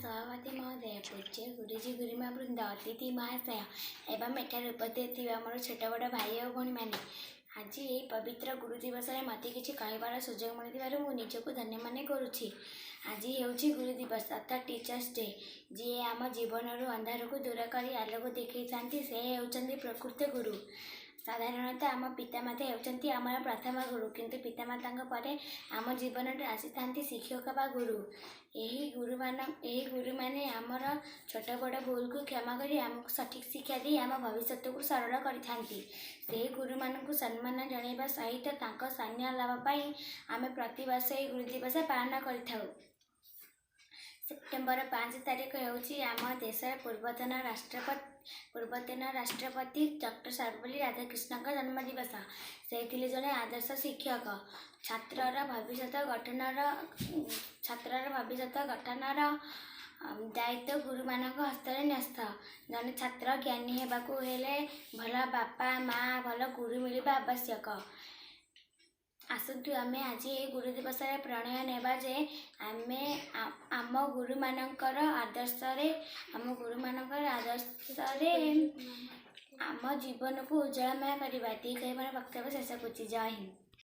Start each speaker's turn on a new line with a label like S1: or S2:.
S1: ସଭାପତି ମହୋଦୟ, ପୂଜ୍ୟ ଗୁରୁଜୀ, ଗୁରୁମା ବୃନ୍ଦ, ଅତିଥି ମହାଶୟ ଏବଂ ଏଠାରେ ଉପସ୍ଥିତ ଥିବା ମୋର ଛୋଟ ବଡ଼ ଭାଇ ଓ ଭଉଣୀମାନେ, ଆଜି ଏହି ପବିତ୍ର ଗୁରୁ ଦିବସରେ ମୋତେ କିଛି କହିବାର ସୁଯୋଗ ମିଳିଥିବାରୁ ମୁଁ ନିଜକୁ ଧନ୍ୟ ମନେ କରୁଛି। ଆଜି ହେଉଛି ଗୁରୁ ଦିବସ ଅର୍ଥାତ୍ ଟିଚର୍ସ ଡେ। ଯିଏ ଆମ ଜୀବନରୁ ଅନ୍ଧାରକୁ ଦୂର କରି ଆଲୋକ ଦେଖାଇଥାନ୍ତି, ସେ ହେଉଛନ୍ତି ପ୍ରକୃତ ଗୁରୁ। ସାଧାରଣତଃ ଆମ ପିତାମାତା ହେଉଛନ୍ତି ଆମର ପ୍ରଥମ ଗୁରୁ, କିନ୍ତୁ ପିତାମାତାଙ୍କ ପରେ ଆମ ଜୀବନରେ ଆସିଥାନ୍ତି ଶିକ୍ଷକ ବା ଗୁରୁ। ଏହି ଗୁରୁମାନେ ଆମର ଛୋଟ ବଡ଼ ଭୁଲକୁ କ୍ଷମା କରି ଆମକୁ ସଠିକ୍ ଶିକ୍ଷା ଦେଇ ଆମ ଭବିଷ୍ୟତକୁ ସରଳ କରିଥାନ୍ତି। ସେହି ଗୁରୁମାନଙ୍କୁ ସମ୍ମାନ ଜଣାଇବା ସହିତ ତାଙ୍କ ସମ୍ମାନ ଲାଭ ପାଇଁ ଆମେ ପ୍ରତିବର୍ଷ ଏହି ଗୁରୁ ଦିବସ ପାଳନ କରିଥାଉ। ସେପ୍ଟେମ୍ବର 5 ତାରିଖ ହେଉଛି ଆମ ଦେଶର ପୂର୍ବତନ ରାଷ୍ଟ୍ରପତି ଡକ୍ଟର ସର୍ବପଲ୍ଲୀ ରାଧାକୃଷ୍ଣଙ୍କ ଜନ୍ମ ଦିବସ। ସେ ଥିଲେ ଜଣେ ଆଦର୍ଶ ଶିକ୍ଷକ। ଛାତ୍ରର ଭବିଷ୍ୟତ ଗଠନର ଦାୟିତ୍ୱ ଗୁରୁମାନଙ୍କ ହସ୍ତରେ ନ୍ୟସ୍ତ। ଜଣେ ଛାତ୍ର ଜ୍ଞାନୀ ହେବାକୁ ହେଲେ ଭଲ ବାପା, ମା, ଭଲ ଗୁରୁ ମିଳିବା ଆବଶ୍ୟକ। ଆସନ୍ତୁ, ଆମେ ଆଜି ଏହି ଗୁରୁ ଦିବସରେ ପ୍ରଣୟ ନେବା ଯେ ଆମେ ଆମ ଗୁରୁମାନଙ୍କର ଆଦର୍ଶରେ ଆମ ଜୀବନକୁ ଉଜ୍ଜଳମୟ କରିବା। ଏତିକି କହି ମୋର ବକ୍ତବ୍ୟ ଶେଷ କରୁଛି। ଜୟ ହିନ୍ଦ।